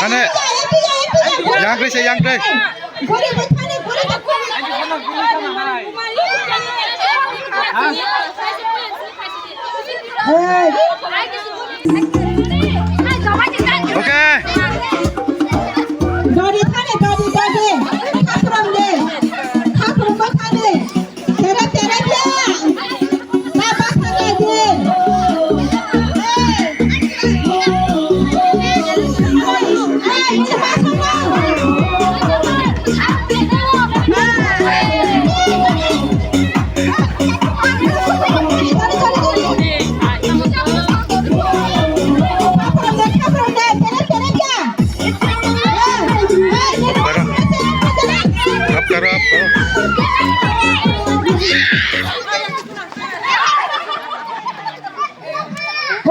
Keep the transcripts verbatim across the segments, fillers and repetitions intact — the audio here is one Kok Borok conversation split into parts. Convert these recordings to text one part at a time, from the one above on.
Ane, yang kri se, yang kri. Oke. Dodi thani, dodi, dodi. Khaprom de. Khaprom bo thani. Tere, tere, tere. Baba thani de. Up karo, up karo.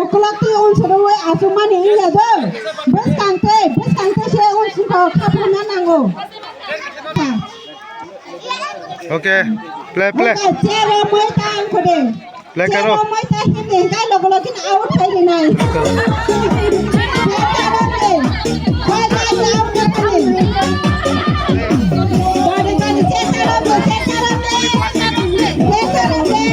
Ukulok twi unsoro wi achukmani wngya do. Bwskang tei, bwskang tei se unsukha khaphurna nango. Okay, play, play. Bwskang chair o moi ta ang khode. Play karo. Chair o moi ta himni hinkhe logo logi no out khai rinai. Play karo de. Bye bye, out khai rinai. Gari, gari, chair karo de, chair karo de. Chair karo de.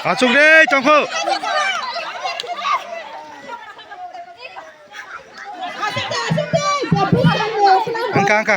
Achuk de, tongkho. Angka, angka.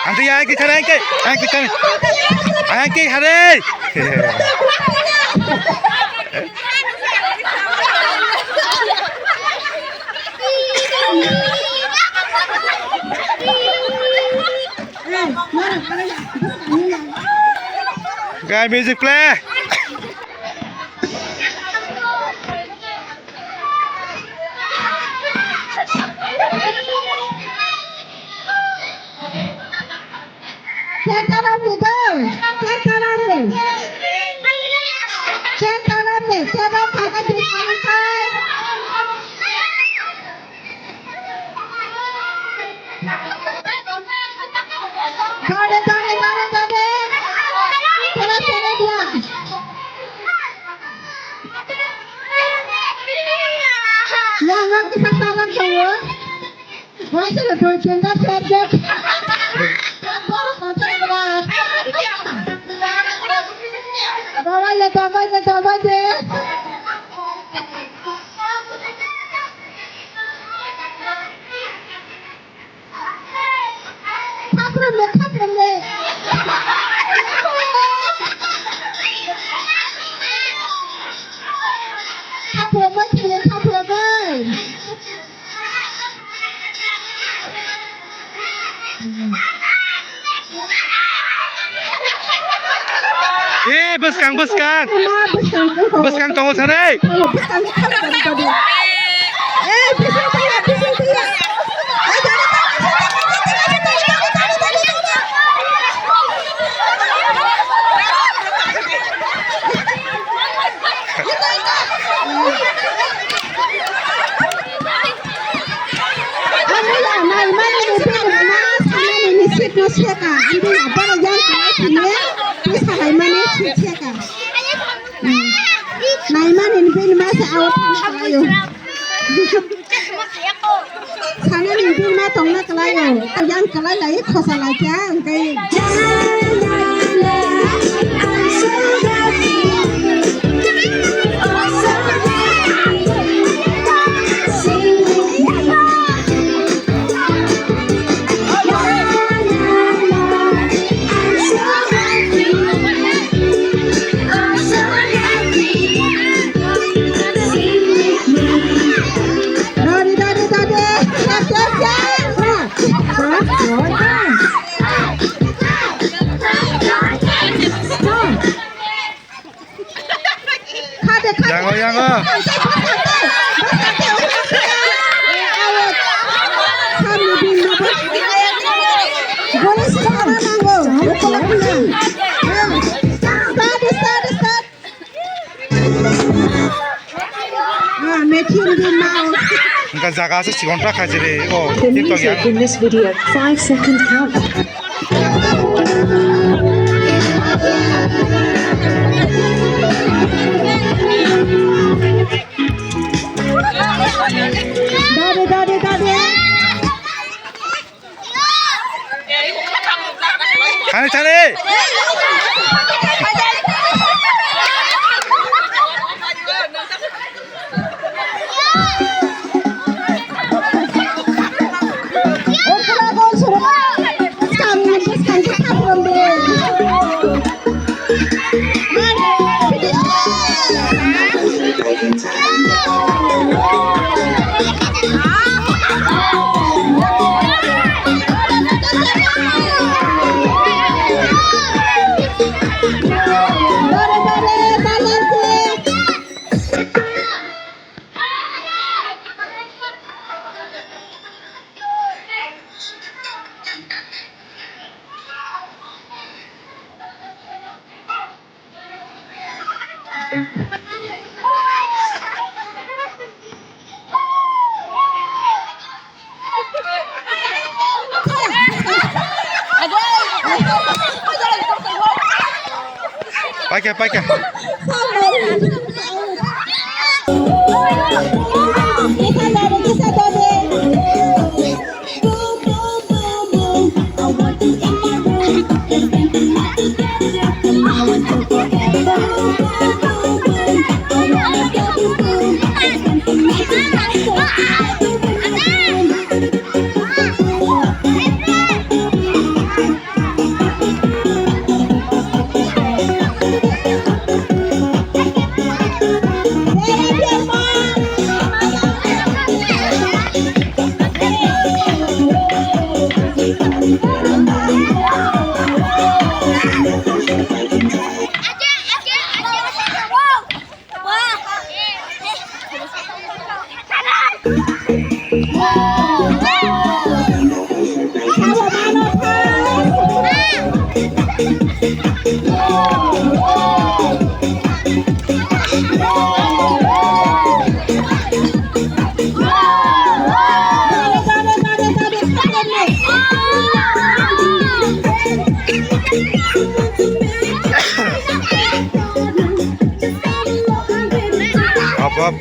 Ang kaya ang kaya ang kaya ang kaya ang kaya hare. Guy, music play. Chentaram ni doi, chentaram ni. Chentaram ni, chentaram khaga di khaga. Dore, dore, dore, dore. Tera, tera, dia. Yang, yang kita salam dulu. Hai, sudah dua jam dah, saya cek. Bawa le, bawa le, bawa le. Khaprum le, khaprum le. Khaprum le, khaprum le. Eh, bwskang, bwskang. Bwskang tongo sanai. Naimani ni bini ma sanani ni seat no seka, ang bini aboro yang kaya kini, twi salaimani seat seka. Naimani ni bini ma se awo. Sanani bima tongna kwlaio. Yang kwlai lai khosa lai kha, hwnkhe. Dadi, dadi, dadi. Stop, stop, stop. Stop. Khade, khade. Yango, yango. Start, start, start. Ah, matching din mau. Hwnkhe jaga se chikon ta khaijire. Oh, the music in this video, five second count. Dadi, dadi, dadi. Thani, thani. Paikha, paikha. Hop, hop.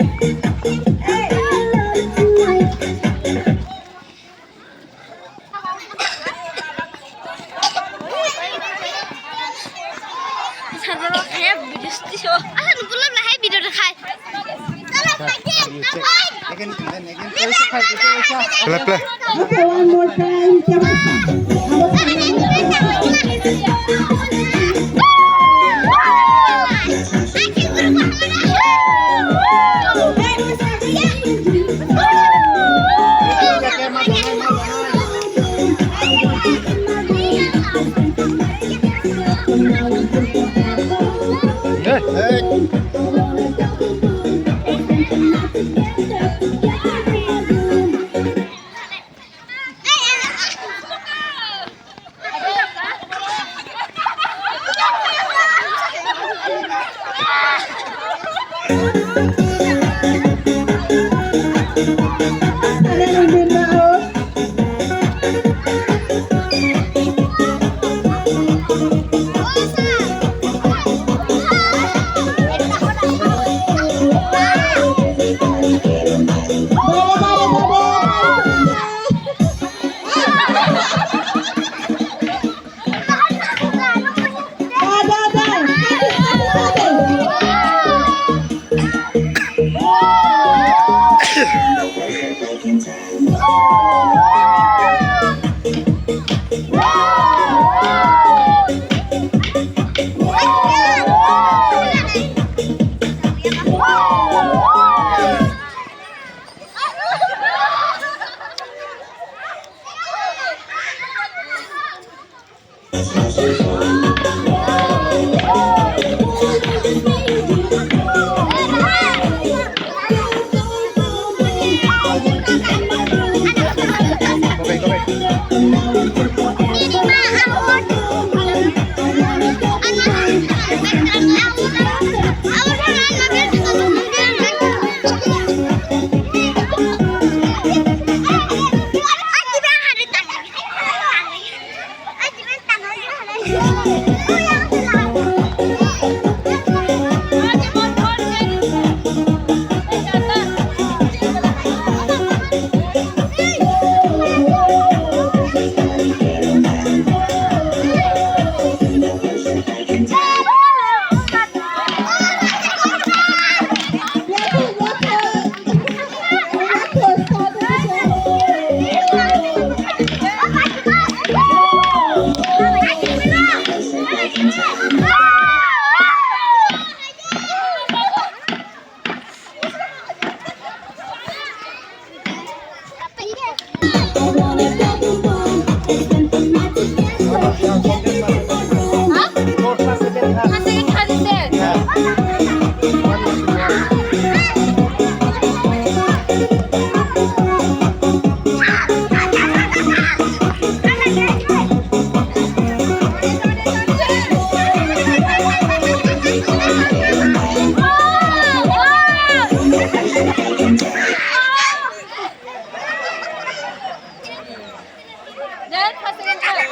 Sana lo kaya video sih so. Ah, nunggu lo lah hai video dah hai. Play, play. Okay, one more time.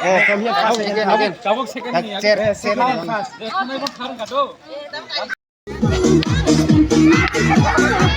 Oh, from here first. Again, again. Tabuk second ni. Chair, chair. First.